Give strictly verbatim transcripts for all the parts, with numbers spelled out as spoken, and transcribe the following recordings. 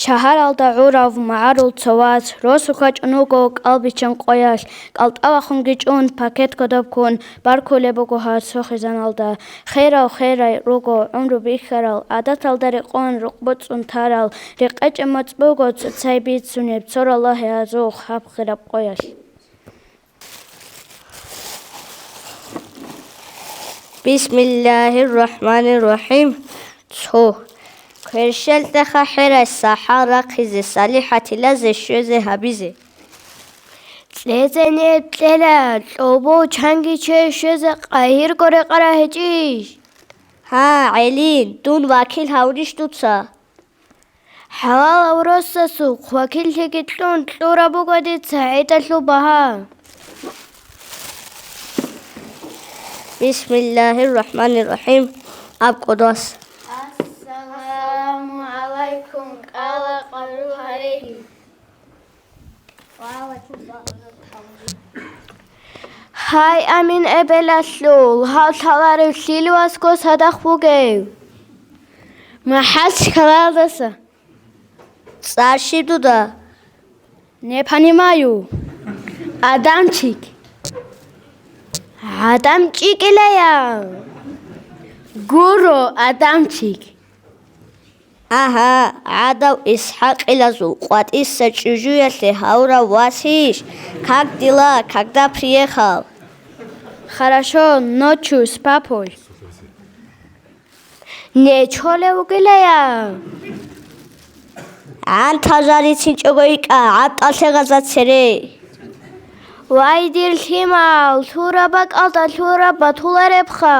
Шагьаралда гӀурав магӀарул цо вас росу ккачӀун вуго кӀалбиччан къоялъ, кӀалтӀа вахунги чӀун, пакет кодоб ккун, баркулеб буго гьасул хизаналда. Херав-херай руго гӀумру бихьарал, гӀадаталда рекъон рукъ боцӀун тарал, рекъечӀеб моцӀ буго цоцай бицунеб цо ралагье гьазухъ гьаб хираб къоялъ. Бисмиллагьир рахӀманир рахӀим. Цо. Кверщел тӀеха хӀерай сахӀал рахъизе, салихӀатилазе щвезе гьабизе. Кьезе неб кьела, кьобо чанги че щвезе къагьирго рекъараб гьечӀищ? Гьа, гӀелин, дун вакил гьавнищ дуца? ХӀалалав росасухъ вакиллъиги кьун кьураб буго дица гӀидалъул багьа. Бисмиллагьир рахӀманир рахӀим. Аб кӀодо вас. Ассаламу гӀалайкум, кӀала къару гьареги. Гьай, Амин эбелалъул, гьав лъаларев лъил васго садахъ вугев? МахӀал хьалалдаса. ЦӀар щиб дуда? Не понимаю. Адамчик. ГӀадамчикилая. Гуро, адамчик. Агьа, гӀадав ИсхӀакъилазул къватӀиса чӀужуялъе гьавурав васищ? Как дела, когда приехал? Хорошо, ночью с папой. Нечолев вугилая? ГӀантал жарицинчӀого йикӀа, гӀатӀалъе гъаза цере. Вай, дир лъимал, лъураб бакӀалда лъураб батуларебха.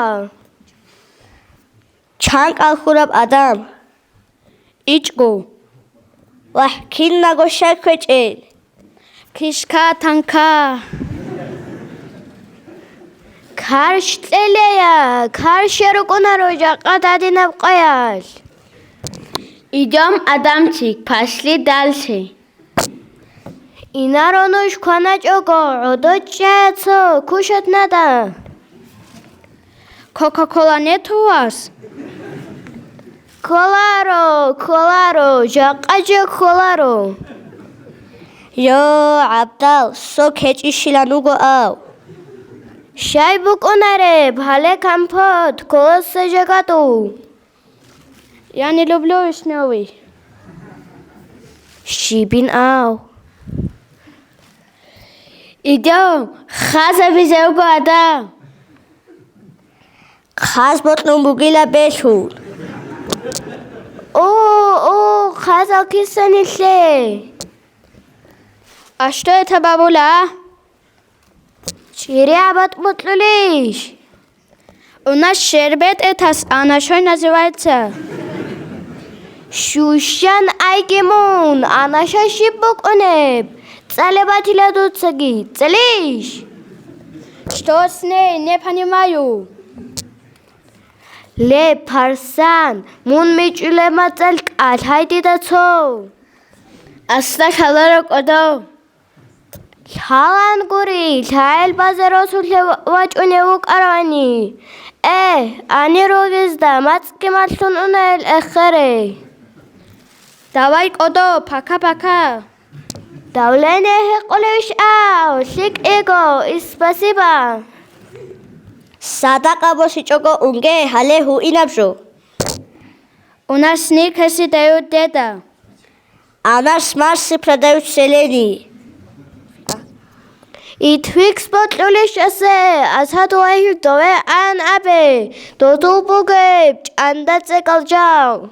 Чан кӀал хьураб адам? ИчӀго. Вагь, кинаго щай кквечӀел? Кишка танка. Карщ кьелея, карщ рукӀунаро жакъа дадинаб къоялъ. Идём, адамчик, пошли дальше. Инаро нуж кваначӀого, гӀодо чӀе цо, кушать надо. Кока-кола нет у вас? Коларо, коларо, жакъа жо коларо. Йо, ГӀабдал, сок гьечӀищилан вуго ав. Щай букӀунареб, гьале компот, колоса жагатӀу. Я не люблю вишневый. Щибин ав? Идём, хазабизе вуго адам. Хаз бокьун бугила белъун. О, о, хазал киса нилъе. А что это, бабуля? ЧӀири абат бокьулищ? У нас щербет это с анашой называется. Щущан айги мун, анаша щиб букӀунеб? ЦӀалеб батила дуцаги, цӀалищ? Что с ней? Не понимаю. Ле, парсан, мун мичӀулеб мацӀалъ кӀалъай дида цо. Асла хьаларо кӀодо. Лъалан гури, лъагӀел базаралъулъе вачӀунев вукӀаравани. Э, гьанир ругезда мацӀги малъун унаел эхере. Давай кӀодо, пока-пока. Давление гьекъолевищ ав, лъикӀ йиго, и спасибо. Садакъа босичӀого унге, гьале гьуинаб жо. У нас никаси дают деда. А нас марси продают в селении. Итвикс бокьулищ эсе, асад вагьил дове ан абе, додул бугеб, чӀанда цӀекӀал жал.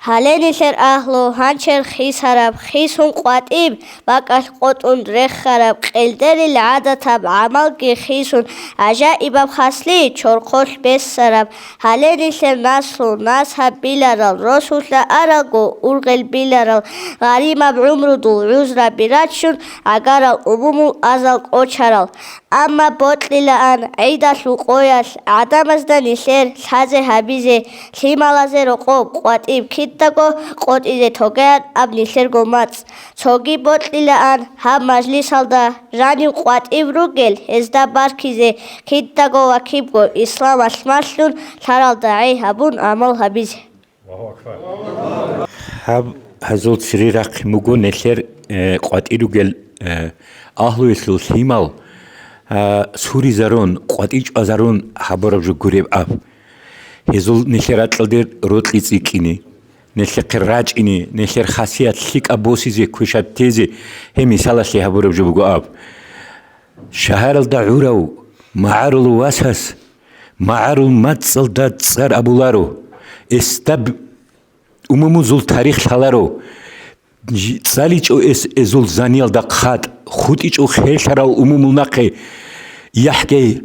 Гьале нилъер агьлу гьанчер хисараб, хисун къватӀиб, бакӀалъ къотӀун рехараб, къелдерил гӀадатаб гӀамалги хисун, гӀажаибаб хаслъи чорхолъ бесараб. Гьале нилъер наслу, назгьаб биларал, росулъа аралго ургъел биларал, гъаримаб гӀумрудул гӀузраби рачун, гӀагарал умумул азал кӀочарал. Амма бокьилаан гӀидалъул къоялъ гӀадамазда нилъер лъазе гьабизе, лъималазе рокъоб къватӀиб кидаго къотӀизе тогеян аб нилъерго мацӀ. Цоги бокьилаан гьаб мажлисалда жанив къватӀив ругел гьезда баркизе, кидаго вакибго исламалъ малъун лъаралда гӀей гьабун гӀамал гьабизе. Гьаб гьазул цӀири рахъин буго нилъер, э, къватӀир ругел, э, агьлуялъул лъимал, а, суризарун, къватӀир чӀвазарун гьабураб жо гуреб аб. Гьезул нилъер ракьалде рокьи цӀикӀкӀине, нилъехъе рачӀине, нилъер хасият лъикӀаб босизе, квешаб тезе, гьеб мисалалъе гьабураб жо буго аб. Шагьаралда гӀурав магӀарул васас магӀарул мацӀалда цӀар абуларо, эсдаб умумузул тарих лъаларо, жи-, цӀаличӀо эс эзул заниялда хъатӀ, хутӀичӀо херлъарал умумул нахъе, яхӀги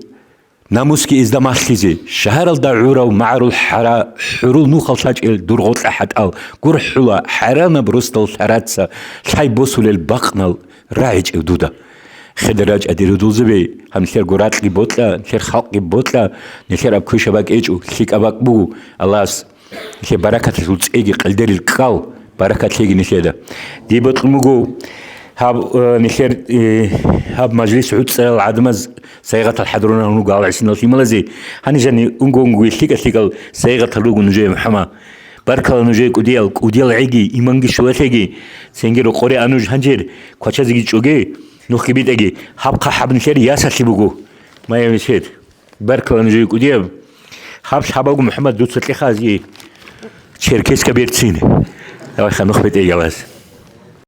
намусги эзда малъизе. Шагьаралда гӀурав магӀарул хӀара, хӀурул нухал лъачӀел дур гъоркьа хӀатӀал, гурхӀула хӀаранаб росдал лъараца лъай босулел бакънал рагӀичӀев дуда. Хедар рачӀа, дир гьудулзабе, гьаб нилъерго ракьги бокьа, нилъер халкъги бокьа, нилъер аб квешаб бакӀ гьечӀо, лъикӀаб бакӀ буго, Аллагьас нилъер баракаталъул цӀеги къелдерил ккал, баракат лъеги нилъеда. Дие бокьун буго гьаб, э, нилъер, э, гьаб мажлис гӀуцӀарал гӀадамаз сайигъатал хӀадурунарун руго гьал гӀисинал лъималазе, гьанижани унго-унгоги лъикӀа-лъикӀал сайигъатал руго нужее, МухӀаммад. Баркала нужее, кӀудиял, кӀудиял гӀеги, иманги щулалъеги, цинги рокъоре а нуж гьанжер, квачазеги чӀоге, нухги битӀаги, гьаб хъахӀаб нилъер ясалъи буго. Майя Месед, баркала нужее, кӀудиял. Гьаб лъабаго, МухӀаммад, дуца кьеха азги черкеска берцин. Давай ханух бетӀеялаз.